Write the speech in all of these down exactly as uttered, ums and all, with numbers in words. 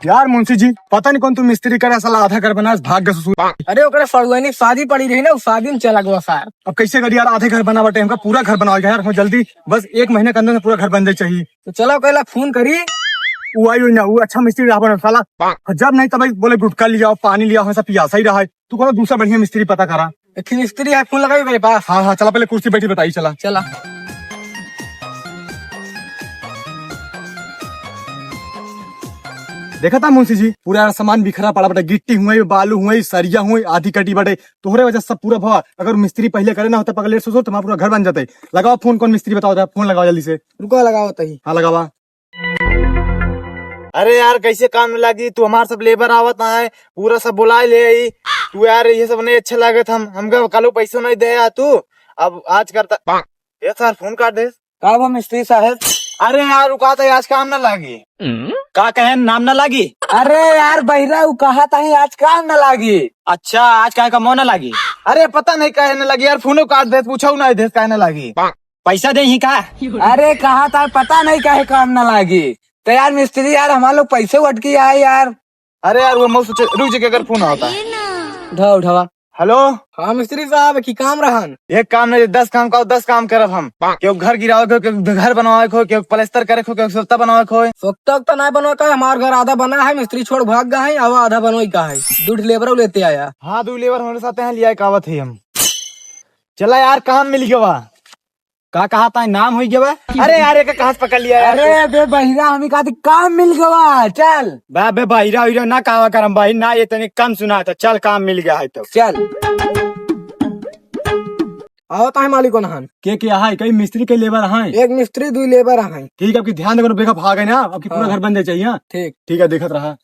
यार मुंशी जी, पता नहीं कौन तू मिस्त्री करे, साला आधा घर बना, भाग गए ससुर। अरे ओकरे फरुआनी शादी पड़ी रही ना, उ शादी में चला गवा सार। अब कैसे करी यार, आधे घर बना बटे, हमका पूरा घर बनावे के यार, हम जल्दी, बस एक महीने के अंदर में पूरा घर बन जाए चाहिए। तो चलो कहला फोन करी। उ आई हुई ना, उ अच्छा मिस्त्री रहा बना साला। जब नहीं तब बोले गुटखा लियाओ, पानी लियाओ, हमेशा पियासा ही रहा है। तू कोनो दूसरा बढ़िया मिस्त्री पता करा। एक ठे मिस्त्री है, फोन लगाई मेरे पास। हाँ, हाँ, चला पहले कुर्सी बैठी बताई, चला। चला। देखा था मुंशी जी, पूरा सामान बिखरा पड़ा बटे, गिट्टी हुई, बालू हुई, सरिया हुई, आधी कटी बटे, तोहरे वजह से सब पूरा भवा। अगर मिस्त्री पहले करे ना होता, पगले सोचो, तुम्हारा पूरा घर बन जाते। लगाओ फोन, कौन मिस्त्री बताओ, फोन लगाओ जल्दी से। रुको, लगाओ तही। हाँ, लगावा। अरे यार, कैसे काम न लागी? तू हमार सब लेबर आवत है, पूरा सब बुलाए ले आई। तू यार, ये सब नहीं अच्छा लागत। हम, हमका कालो पैसो नहीं दे यार तू। अब आज करता। ये सर, फोन काट दे। का बा मिस्त्री साहब? अरे यार, रुका था, आज काम न लागी। का कहे, नाम न लागी? अरे यार बहिरा, उ कहा था ही आज काम न लागी। अच्छा, आज काहे का मोह न लागी? अरे पता नहीं काहे न लागी यार, फोनो काट दे, पूछो नहीं दे काहे न लागी। पैसा दे ही का? अरे कहा था, पता नहीं काहे काम न लागी। तो यार मिस्त्री यार, हमार लोग पैसे अटकी आए यार। अरे यार, वो मौसम चल, रुक जा, केकर फोन आवता। उठावा, उठावा। हेलो। हाँ मिस्त्री साहब, की काम रहन? एक काम नहीं, दस काम का, दस काम करब हम। केहू घर गिरावे को, केहू घर बनवावे को, केहू प्लास्टर करे को, केहू सोता बनवावे को। सोता तो नहीं बनवा का, हमार घर आधा बना है, मिस्त्री छोड़ भाग गया है, अब आधा बनवाई का है। दू लेबर लेते आया। हाँ, दू लेबर हमारे साथ हैं, लिया कावत है हम। चला यार, काम मिल गवा। का कहा था, नाम होई गवा? अरे यार, एक कहाँ से पकड़ लिया यार? अरे बे बहिरा, हमी कहा थी काम मिल गवा, चल। बा बे बहिरा उहिरा ना कहा करम बहिर ना, ये तने कम सुना था, चल काम मिल गया है तो। चल। आवत है मालिक ओनहन। के के है? कई मिस्त्री के लेबर हैं? एक मिस्त्री, दुई लेबर हैं। ठीक है, आपकी ध्यान देकर बेगा भागे ना, आपकी पूरा हाँ। घर बन जाए चाहिए। ठीक। ठीक है, देखत रहा।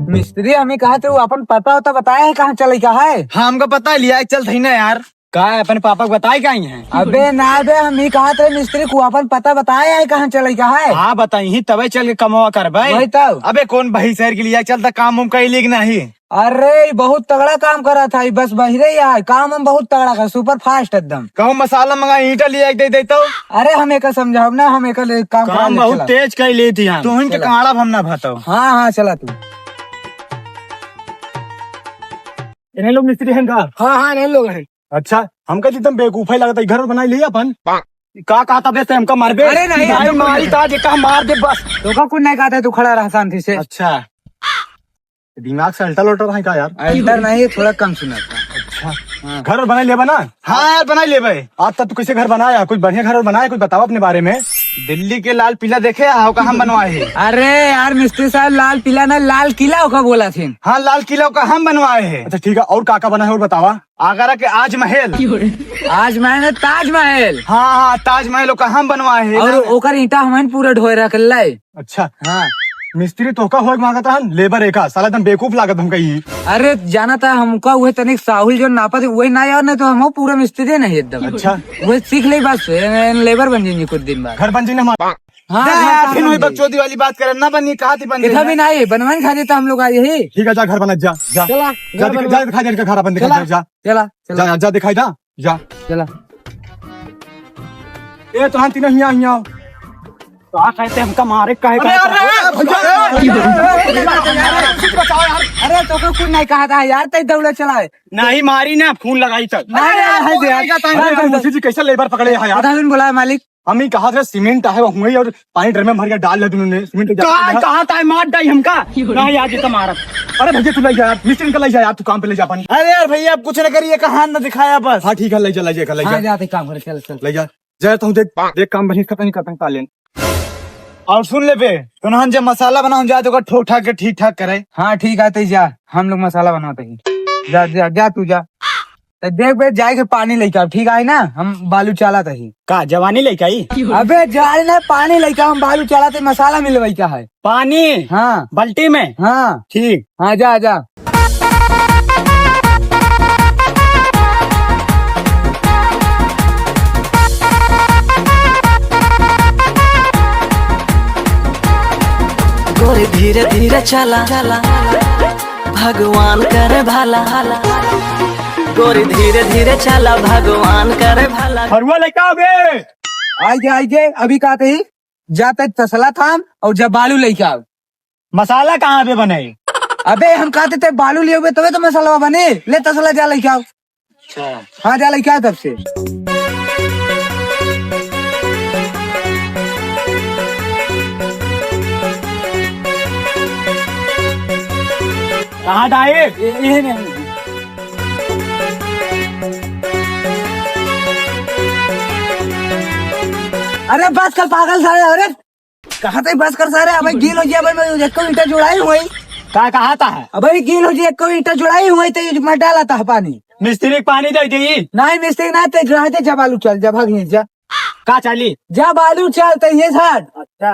मिस्त्री हमी कहा थे, वो अपन पता होता बताया है, कहाँ चले का है? हाँ, हमका पता लिया, चल थी ना यार। का है, अपने पापा को बताए का ही है? अबे ना बे, हम ही कहा थे मिस्त्री को अपन पता बताए है, कहाँ चले का है? हाँ, बताई ही तबे चल के कमवा करबे। वही तब। अबे कौन भाई शहर के लिए चलता, काम उम कैली कि नहीं? अरे, ई बहुत तगड़ा काम करा था, ई बस बहिरे ही आए, काम हम बहुत तगड़ा कर, सुपर फास्ट एकदम। कहूँ मसाला मंगा, ईंटा लिया के दे दे तो। अरे, हम एका समझाओ ना, हम एका ले काम करा काम ले, बहुत चला। तेज कर ली थी हम। तू इनके चला। काड़ा हम ना भातो। हाँ, हाँ, चला तू। इन्हें लोग मिस्त्री हैं का? हाँ, हाँ, इन्हें लोग हैं। अच्छा, हमका तो एकदम बेवकूफे लगता है, घर बनाई लिया अपन। का कहता बे, ते हमका मारबे? अरे नहीं, भाई, हमका मारी नहीं। ताज का मार दे बस। तो का कुछ नहीं कहता, तू खड़ा रहा शांति से। अच्छा, दिमाग से अल्टर लोटर है का यार? अल्टर नहीं, थोड़ा कम सुना था। अच्छा, हाँ। घर और बनाई लेबा ना? हाँ यार, बनाई लेबे। आज तक तू कैसे घर बनाया? कुछ बढ़िया घर और बनाया, कुछ बताओ अपने बारे में। दिल्ली के लाल पीला देखे, हाँ, ओका हम बनवाए हैं। अरे यार मिस्त्री साहब, लाल पीला ना, लाल किला ओका बोला थे। हाँ, लाल किला ओका हम बनवाए हैं। अच्छा ठीक है, और का का बना है और बतावा? आगरा के आज महल। आज महल ना, ताजमहल। हाँ, हाँ, ताजमहल ओका हम बनवाए हैं और ना। ओकर ईंटा हमन पूरा ढोए रख ले। अच्छा। हाँ। मिस्त्री तोहका होए के मांगत हन, लेबर एका, साला एकदम बेवकूफ लागत हमका ई। अरे जाना था हमका उहे तनिक साहुल जो नापा थे, उहे ना यार, नहीं तो हम पूरा मिस्त्री नहीं एकदम। अच्छा। उहे सीख ले बस, ए, लेबर बन जाएंगे कुछ दिन बाद। घर बन जाएंगे हमारा। हाँ, जा घर यार, काम फिर वही बन जाए। बकचोदी वाली बात करे, ना बनी, कहा थी बन इधर जाए। भी नहीं, बनवाने खा देता हम लोग आज यही। ठीक है, जा घर बना, जा, जा। चला, जा घर दिखा, बनवा। जा दिखा दे, घर हमारा बन दिखा, चला, जा, चला, जा, चला। जा, जा दिखाई दा, जा। चला। ए, तोहान तीनों हियाँ, हियाँ। का कहते हमका मारे, काहे अरे, कहते? अरे, भैया, अरे, अरे, अरे, अरे, अरे, बचाओ यार। अरे, तो को कुछ नहीं कहा था यार, तै दौड़े चलाए। नहीं मारी ना, फोन लगाई तक। नहीं, नहीं, अरे, है दे यार। अरे, अरे, मुंशी जी कैसे लेबर पकड़े हैं यार? पता नहीं बुलाया मालिक। हम ही कहा था सीमेंट है, वो हुई और पानी ड्रम में भर के डाल ले तूने, सीमेंट का, कहाँ था मार डाई हमका? नहीं यार, ये तो मारत। अरे भैया, तू ले जा यार, मिस्त्री का ले जा यार, तू काम पे ले जा अपन। अरे यार भैया, अब कुछ न करिए, का हाथ न दिखाया बस। हाँ ठीक है, ले जा, ले जा, ले हाँ, जा। जाते काम करे, चल, चल। ले जा। जा, तू देख, देख काम बढ़िया करता नहीं करता, तालेन। और सुन ले बे, तोनहन जब मसाला बनाओ जाए तो ओकर ठोक ठाक के ठीक ठाक करे। हाँ, ठीक है, तै जा, हम लोग मसाला बनाते ही। जा, जा, जा, तू जा। तो देख बे, जाए के पानी लेके आओ, ठीक है ना? हम बालू चाला तही। का जवानी लेके आई? अबे जाए ना, पानी लेके आओ, हम बालू चाला ते मसाला मिलवाई का है। पानी? हाँ। बाल्टी में? हाँ। ठीक। हाँ, जा, जा। गोरी धीरे धीरे चला, चला, भगवान करे भला, भला। गोरी धीरे धीरे चला, भगवान करे भला। फरुआ लेके आओ बे। आइगे, आइगे, अभी का कही? जा तै तसला थाम और जा बालू लेके आओ। मसाला कहाँ पे बने? अबे हम कहते तै बालू लियावे तबे तो मसाला बने। ले तसला जा लेके आओ। अच्छा। हाँ, जा लेके आओ तब से। कहाँ डाए? ये, ये नहीं। अरे बस कर पागल सारे, अरे कहाँ तक बस कर सारे, अबे गील हो जाए, अबे मैं एको ईंटा जुड़ाई हुई। का कहा था? अबे गील हो जाए, एको ईंटा जुड़ाई हुई तो मैं डाला था पानी। मिस्त्री के पानी दे दी। नहीं मिस्त्री ना, ते रह दे, जा बालू चल, जा भाग नहीं जा। का चाली? जा बालू चल, ते ये झाड़। अच्छा।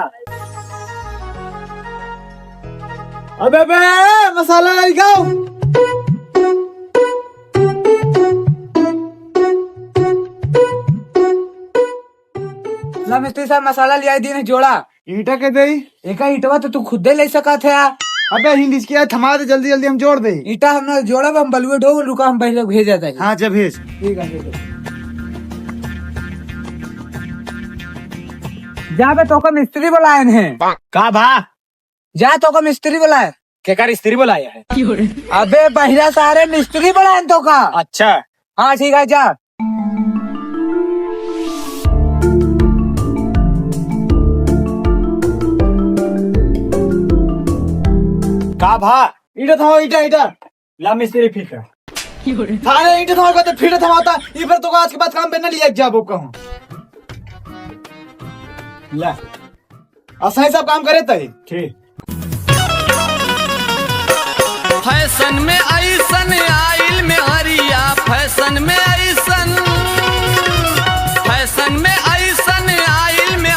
अबे बे, मसाला लाई गाओ। ला मिस्त्री साहब, मसाला लियाई दीन है जोड़ा। ईंटा के देई? एका ईंटवा तो तू खुदे ले सकत है। अबे हिंद इसके यार थमा दे, जल्दी जल्दी हम जोड़ दे। ईंटा हम ना जोड़ब, हम बलुए ढो, रुका हम पहले भेज देते हैं। हाँ, जब भेज। ठीक है, ठीक है। जा बे, तोका मिस्त्री बुलाए हैं। का भा? जा तोका मिस्त्री बुलाए। केकर स्त्री बुलाया है? अबे बहिरा सारे मिस्त्री बुलाए तोका। अच्छा। हाँ ठीक है, जा। का भा? ईटा थमा, ईटा, ईटा। ला मिस्त्री फीट। थारे ईटा थमा कहते फीट थमाता, ई पर तो आज के बाद काम पे न लिया जाबो कहूँ। ला। असाई सब काम करे तई। ठीक। फैशन में ऐसन आइल में हरिया, फैशन में ऐसन, फैशन में ऐसन आइल में।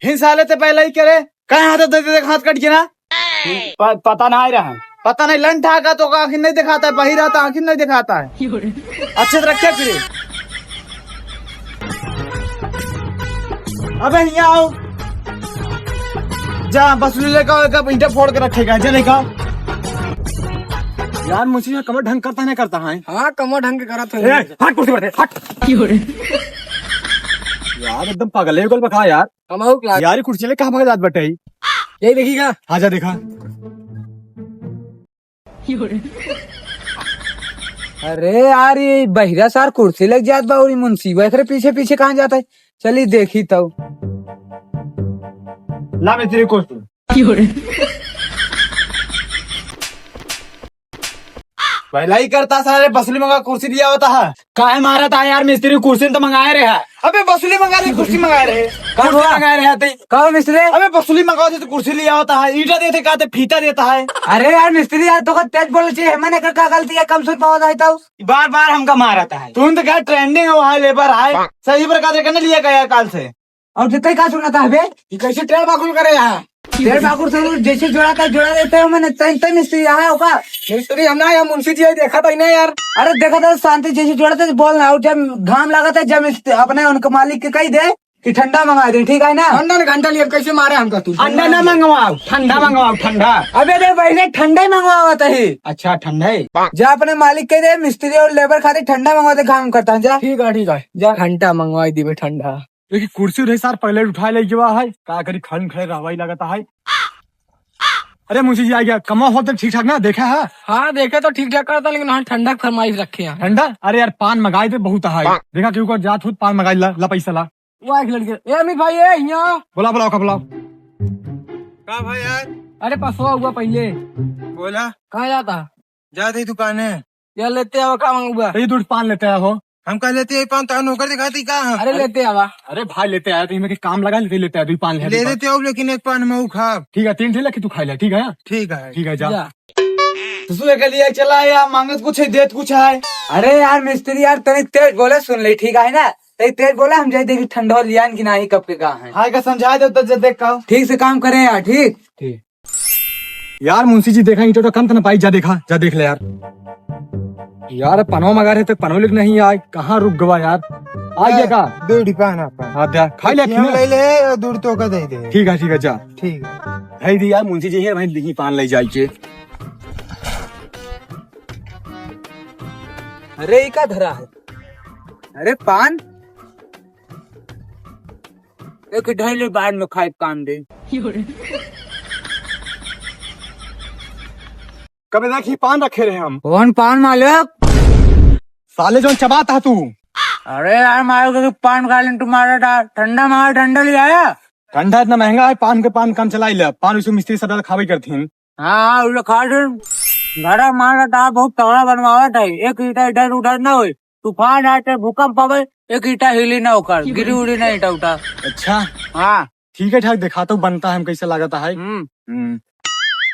हिन साले ते पहले ही करे, कहाँ हाथ दे दे, हाथ कट गया ना? प-, पता नहीं रहा। पता नहीं, लंठा का तो आँखिन नहीं दिखाता है, बहिरा तो आँखिन नहीं दिखाता है। अच्छे से रखे फिर। अबे यहाँ आओ। जा, बसुली लेकर आओ, एक ईंटा फोड़ के रखेगा, जा लेकर आओ। यार, मुझे यहाँ कमर ढंग करता नहीं करता है। हाँ, कमर ढंग के करत है। ए, हट कुर्सी पर से, हट। यार, एकदम पागल है, कल बका यार। हम आऊ क्लास। यार, ये कुर्सी ले कहाँ भाग जात बटे? यही देखी का? हाँ, जा देखा। अरे यार, ये बहिरा सार कुर्सी लग जात बा और ये मुंशी वो एकरे पीछे पीछे कहाँ जाता है? चली देखी तो। ला मिस्त्री कुर्सी। पहला ही करता सारे बसुली मंगा कुर्सी दिया होता है। काहे मारा था यार मिस्त्री, कुर्सी तो मंगाए रहे है। अबे बसुली मंगा रहे, कुर्सी मंगाए रहे। का कुर्सी हुआ? मंगाए रहे थे। का हुआ मिस्त्री? अबे बसुली मंगाओ थे तो कुर्सी लिया होता है, ईंटा देते का ते फीता देता है। अरे यार मिस्त्री यार, तोका तेज बोलना चाहिए, हमने का, का गलती है, कम सुन पावा जाए तो। बार बार हमका मारा था। तू तो क्या ट्रेंडिंग है, वहाँ लेबर है, सही प्रकार से करने लिया गया काल से। और जितने का सुना था बे? ये कैसे टेढ़ बाकुल करे यहाँ? टेढ़ बाकुल से जैसे जोड़ा था, जोड़ा देते हो, मैंने तय, तय मिस्त्री यहाँ है, ओका। मिस्त्री हम ना, यहाँ मुंशी जी देखा था ही ना यार। अरे देखा था शांति जैसे जोड़ा था, बोल ना, और जब घाम लगा था, जब मिस्त्री अपने उनके मालिक के कही दे कि ठंडा मंगा दे, ठीक है ना? ठंडा ने घंटा लिए, कैसे मारे हमका तू? अंडा ना मंगवाओ, ठंडा मंगवाओ, ठंडा। अबे रे बहने, ठंडा ही मंगवाओ तही। अच्छा, ठंडा ही। जा अपने मालिक के दे, मिस्त्री और लेबर खातिर ठंडा मंगवा दे, घाम करता है, जा। ठीक है, ठीक है। जा। घंटा मंगवाई दीबे ठंडा। देखी कुर्सी रही सार पहले उठा ले गवा है, का करी खन खड़े रहवाई लगता है। अरे मुंशी जी आ गया, कमा होते ठीक ठाक ना देखा है? हाँ देखे तो ठीक ठाक करता, लेकिन हाँ ठंडा के फरमाइश रखे हैं। ठंडा? अरे यार पान मंगाई दे बहुत है, देखा क्यों कर जात हो पान मंगाई ला, ला पैसा ला। वाह एक लड़के, ए अमित भाई ए यहाँ। बुला बुलाओ का बुलाओ। का भाई यार? अरे पसवा हुआ पहले। बोला। कहाँ जाता? जाते ही दुकाने। या लेते आवा का मंगुआ? ये दूध पान लेते आया हो। हम कह लेते हैं पान, तो नौकर दिखाती का हम? अरे लेते आवा। अरे भाई लेते आया तो इनमें के काम लगा लेते, लेते आया, दो पान ले ले दो। देते हो, लेकिन एक पान मऊ खा। ठीक है, तीन ठे लेके तू खा ले, ठीक है? ठीक है। ठीक है, जा। जा। तो सुबह के लिए चला या मांगत कुछ है, देत कुछ है। अरे यार मिस्त्री यार, तनी तेज बोले सुन ले, ठीक है ना? तनी तेज बोले, हम जाए देखी ठंडा लियान की नाही कब के कहाँ है। हाँ, का समझा दे तो जब देख का। ठीक से काम करे यार, ठीक? ठीक। यार मुंशी जी देखा, ईंटो तो कम तो ना पाई, जा देखा, जा देख ले यार। यार पनवा मंगा रहे थे, पनवा लिख नहीं आए, कहाँ रुक गवा यार? आ गया का? दो डिब्बा ना पान। हाँ, दे, खा ले, एक हम खिला। ले ले, और दूर तो का दे दे। ठीक है, ठीक है, जा। ठीक है। है दी यार, मुंशी जी है, भाई, दिही पान ले जाए के। अरे, ई का धरा है? अरे, पान? एक ही ढैले बाद में खाए काम दे। कबे देखी पान रखे रहे हम। कौन पान मालिक? साले जौन चबात है तू। अरे यार, मालिक के पान खा लेन तुम्हारा डा-, ठंडा मार, ठंडा ले आया। ठंडा इतना महंगा है, पान के पान कम चलाई ले। पान उसको मिस्त्री सब ज्यादा खावे करती हैं। हाँ, हाँ, उसे खा दे। घरा मारा डा बहुत तगड़ा बनवावत है। एक ईटा इधर उधर ना होए। तूफान आए चाहे भूकंप आवे, एक ईटा हिली ना ओकर, गिरी उड़ी ना ईटा उटा। अच्छा। हाँ। ठीक है, ठाक दिखाता हूँ, बनता है, हम कैसे लागत है। हम्म। हम्म।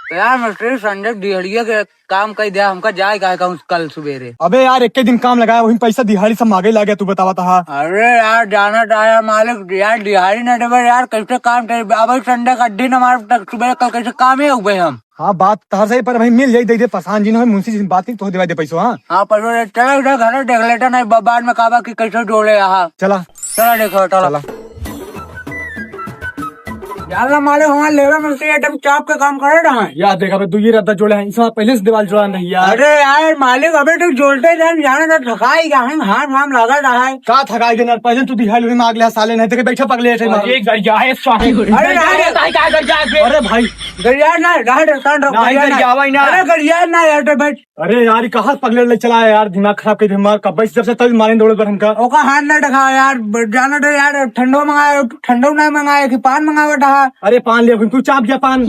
तो यार, मिस्त्री संजय दिहड़िया के काम कर दिया, हमका जाए का है कहूँ कल सुबेरे। अबे यार, एक ही दिन काम लगाया, वही पैसा दिहाड़ी सब मांगे लागे, तू बतावा था। अरे यार, जाना था यार मालिक, यार दिहाड़ी ना देवे यार, कैसे काम करे? अब संडे का दिन हमारे तक सुबह कल कैसे काम है उबे हम? हाँ, बात तहर सही, पर भाई मिल जाई, दे दे, पसान जी ना हो, मुंशी जी से बात की, तो दिवा दे पैसो, हाँ। हाँ, पर वो चला उधर घर देख लेता नहीं, ब-, बाद में काबा की कैसे जोड़े यहाँ। चला। चला देखो, चला। चला। यार ना मालिक, हमारे लेबर मिस्त्री एकदम चाप के काम करे रहा है। यार देख, अबे दू ये रद्दा जोड़े हैं, इस बार पहले से दीवार जोड़ा नहीं यार। अरे यार मालिक, अबे तू जोड़ते जान, जाने तो थकाई का है, हाथ वाम लगा रहा है। का थकाई देना, पहले तू दिहाड़ी में मांग ले साले, नहीं तो बैठा पगले ऐसे मार। अरे गरिया है साहब। अरे गरिया यार। है, का गरिया है? अरे भाई। गरिया ना, रहा दे, कान रख, नहीं, गरिया ना। गरिया भाई ना। अरे गरिया ना यार, तो बैठ। अरे यार, ये कहाँ से पगलेट ले चला है यार, दिमाग खराब कर दिया हमारा। कब से, जब से तभी मारें दौड़े पर हमका। ओका हाथ ना दिखा यार, ब-, जाना तो यार, ठंडो मंगाए, ठंडो ना मंगाए कि पान मंगावे डहा। अरे पान ले, तू चाप गया पान।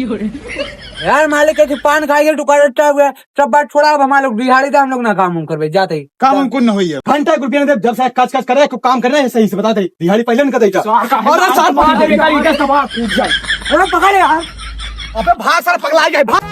यार मालिक के पान खाइए, तू कर अच्छा हुआ, सब बात छोड़ा, अब हमारे लोग दिहाड़ी दे, हम लोग ना काम उम करबे, जाते ही। काम उम कुछ ना होइए, घंटा एक रुपया नहीं दे, जब से कच कच करे, को काम करना है सही से, बता दे, दिहाड़ी पहले उनका देता। सार का अरे सार, मार देगा, इधर सवार कूद जाए। अरे पकड़ यार। अबे भाग सार, पगला गया, भाग।